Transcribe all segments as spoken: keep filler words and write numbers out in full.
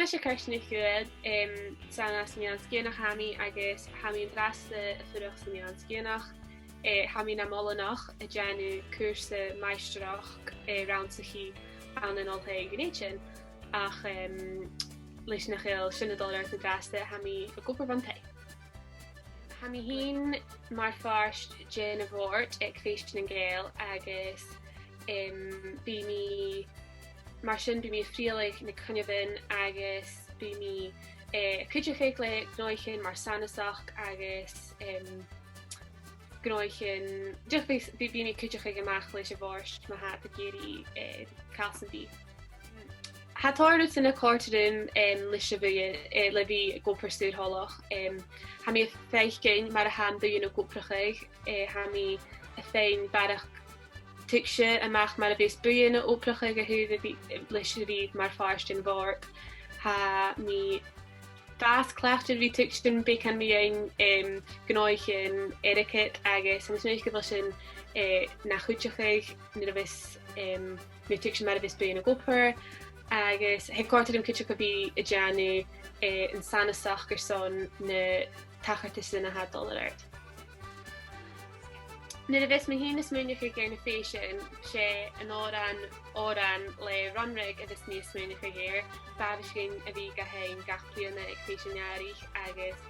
Seo Kirstin NicDhòmhnaill, em, 's ann às a' Mheadhan Sgitheanach a tha mi agus tha mi an-dràsta a' fuireach sa Mheadhan Sgitheanach. Eh, tha mi nam oileanach a' dèanamh cùrsa maighstireachd, eh, rannsachaidh ann an Oilthigh Dhùn Èideann. Ach, em, leis nach eil sin a' dol air adhart an-dràsta, tha mi ag obair bhon taigh. Tha mi fhìn mar phàirt den a' bhòrd aig Fèisean nan Gàidheal agus, em, bidh mi, mar sin bidh mi a' frithealadh na coinneamhan agus bidh mi, eh, a' cuideachadh le gnothaichean mar sanasachd agus, em, gnothaichean, dìreach bidh, bidh, bidh mi a' cuideachadh a-mach leis a' bhòrd ma tha iad ag iarraidh, eh, càil sam bith. Tha tòrr rudan a chòrdas rium, em, leis a' bhuidhe, eh, le bhith ag obair saor-thoileach. Em, tha mi a' faicinn mar a tha am buidheann ag obrachadh, eh, tha mi a' faighinn barrachd tuigse a-mach mar a bhios buidheann ag obrachadh a thaobh a bhith, leis a bhith mar phàirt den bhòrd. Tha mi a' fàs cleachdte ri tuigsinn beagan mu dheidhinn, em, gnothaichean airgid agus tha mi a' smaoineachadh gu bheil sin, eh, na chuideachadh nuair a bhios, em, mi a' tuigsinn mar a bhios buidheann ag obair, agus tha e a' còrdadh rium cuideachd a bhith a' dèanamh, eh, an sanasachd airson na tachartasan a tha a' dol air adhart. Nuair a bhios mi fhìn a' smaoineachadh air na fèisean, 's e an t-òran, òran le Runrig a bhios mi a' smaoineachadh air, b' àbhaist dhuinn a bhith ga sheinn gach bliadhna aig Fèisean Earraich, agus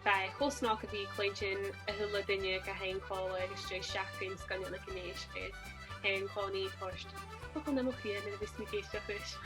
b' e cho snog a bhith a' cluinntinn a h-uile duine ga sheinn còmhla agus dèanamh seachdain sgoinneil aig an fhèis, agus tha e an-còmhnaidh a' toirt poca nam chridhe nuair a bhios mi ag èisteachd ris.